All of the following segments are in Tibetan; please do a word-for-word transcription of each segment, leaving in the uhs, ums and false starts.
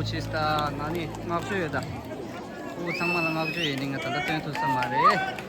ཆེས་ད་ང་ནི་བསྔགས་བརྗོད་ཡོད་ད། ཁོ་ཚང་མ་ལ་བསྔགས་བརྗོད་ཡོད་ནི་ང་ད་ལྟ་སྟོན་ཐུབ་ས་མ་རེད།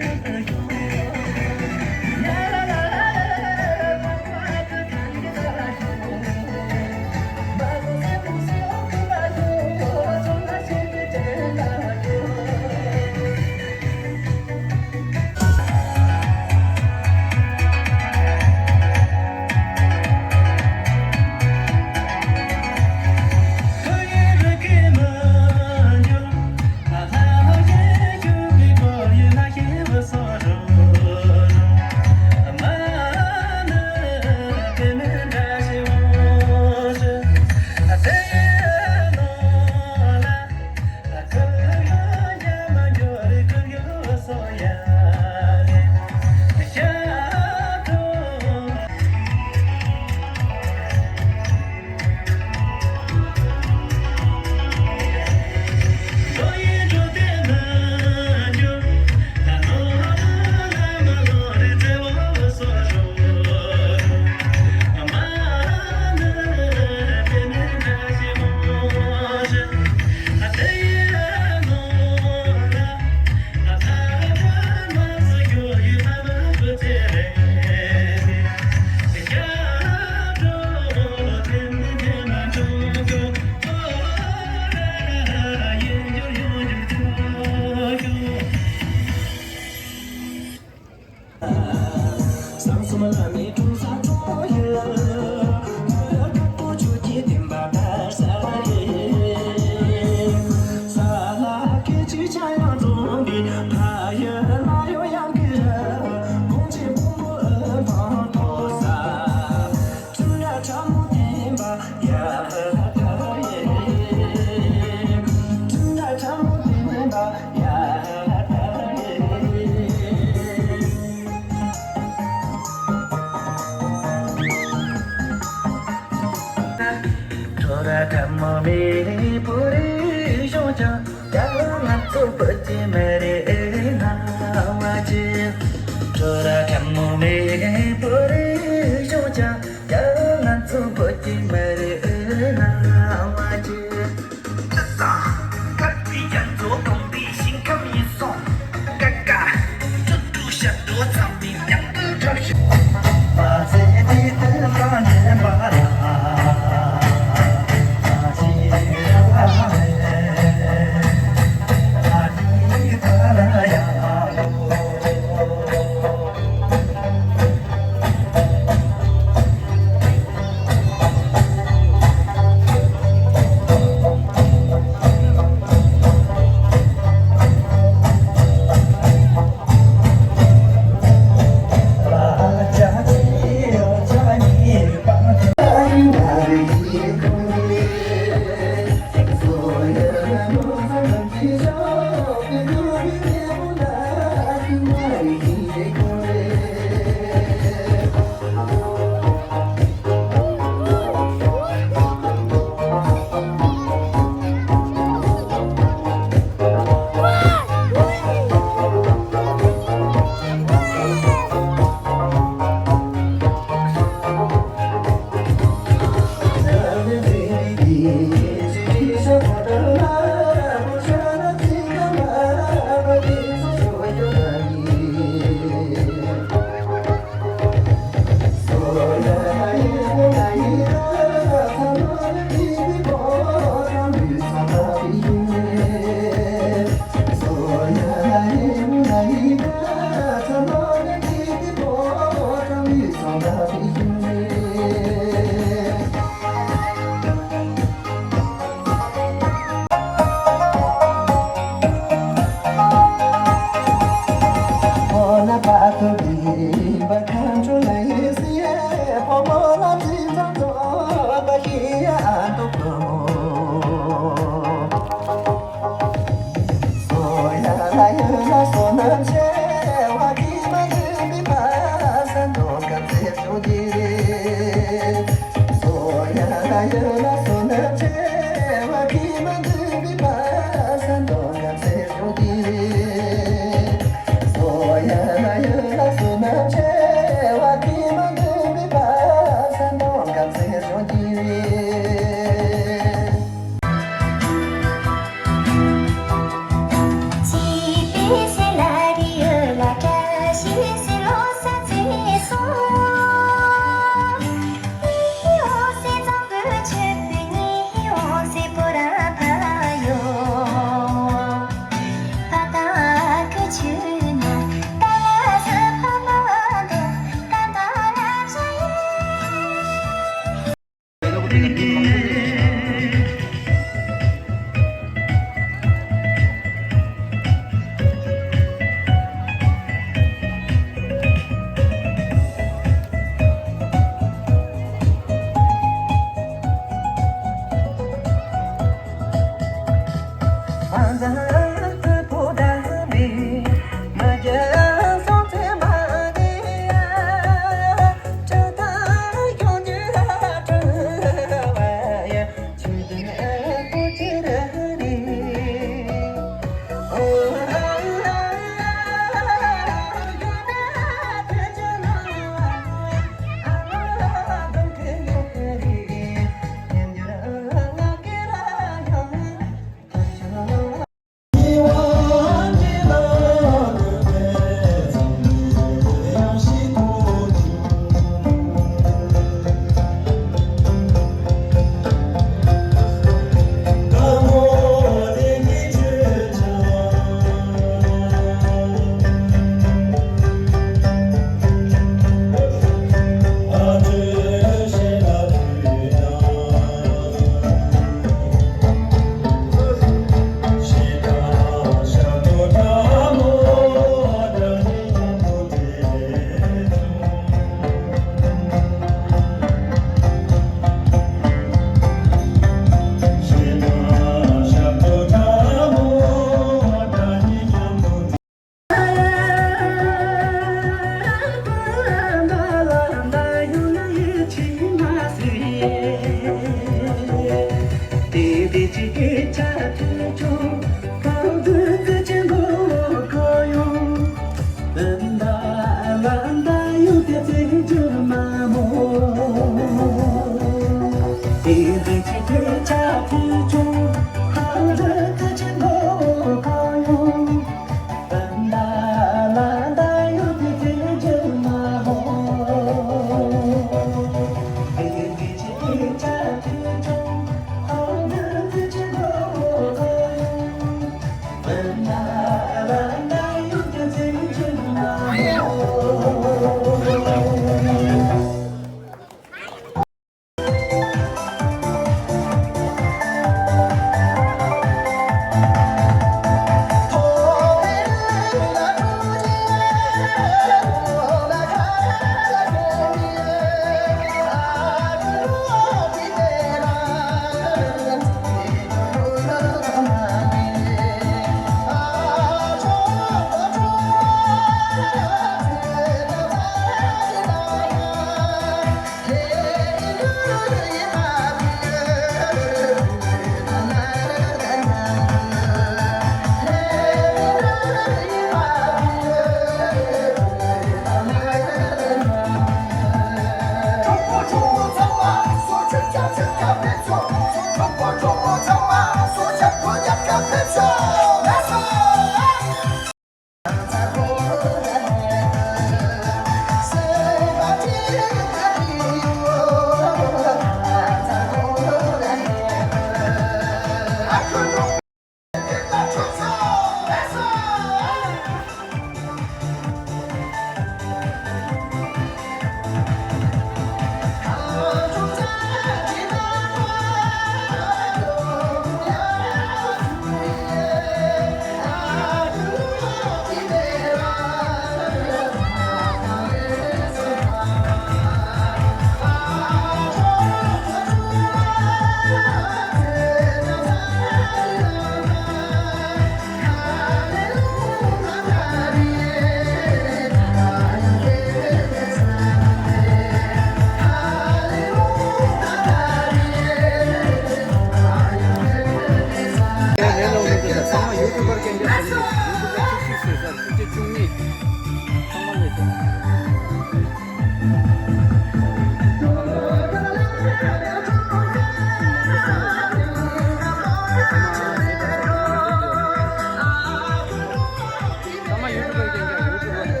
ཚང་མ་ཡུ་ཊུབ་པར་སྐད་རྒྱག་ཡུ་ཊུབ་པར།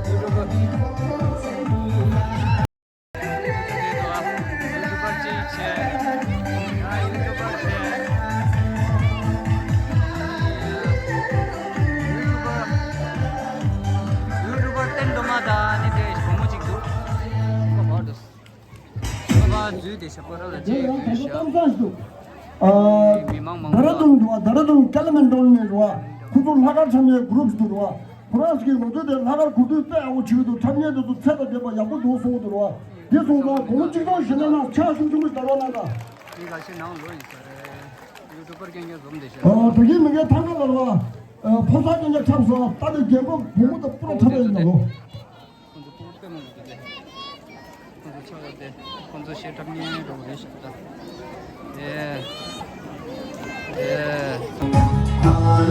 ཡུ་ཊུབ་པར། ཡུ་ཊུབ་པར་ཅིག་བྱས། ཡ་ཡུ་ཊུབ་པར་བྱས། ཡུ་ཊུབ་པར། ཡུ་ཊུབ་པར་བསྟན་འགྲོ་མ་ད་ནི་དེ་བུ་མོ་ཅིག་འདུག་ཁོ་བར་དུ། ཁོ་བར་འཛུལ་ཏེ་ཞབས་པ་ར་ལ་རྗེས་ཡོད་ཤག་མི་མང་མང་པོ། ཌ་ར་དུང་འདུག་བ། ཌ་ར་དུང་ཀ་ལི་མན་ཌོན་ནས་རེད་བ། ཁོ་ཚོ་ལྷག་དཀར་འཆམ་ཡས་གུ་རུབ་ཞིག་འདུག་རེད་བ། ཁོ་རང་ཚོ་གིས་ང་ཚོའི་དེ་ལྷག་དཀར་གོ་ཐོས་དཔེ་ཡག་པོ་བྱེད་ཀྱི་འདུག་འཁྲབ་མཁན་དེ་ཚོ་ཚད་དང་ལྡན་པ་ཡག་པོ་འདུག་གསུང་གི་འདུག་རེད་བ། དེ་སོང་ཙང་དགོང་མོ་གཅིག་ཚང་བཞེས་ན་ན་ཕྱག་ཤུགས་ཆེན་པོ་ཞིག་བརྡར་བ་གནང་དང་། འདི་ག་ཞིག་ནང་ལོགས་ཡིན་ས་རེད། པར་རྐྱང་རྐྱང་འཛོམས་བསྡད་ཤག་ཨོ་དེ་གི་མི་ངན་ཐང་ཁ་ལ་ར་ཕོ་གསར་རྐྱང་རྐྱང་འཁྲབ་སོང་། ད་ནི་རྒན་པོ་བུ་མོ་དང་སྤུ་ར་འཁྲབ་ཡིན་ནོ། ཁོང་ཚོ་སྤུ་གུ་དཔེ་མང་པོ་འདུག་སྟེ། ཁོང་ཚོ་ཆགས་ཡོད་དེ། ཁོང་ཚོ་གཞས་འཁྲབ་མཁན་འདྲ་པོ་རེད་ཤག་ད། ཨེ། ཨེ།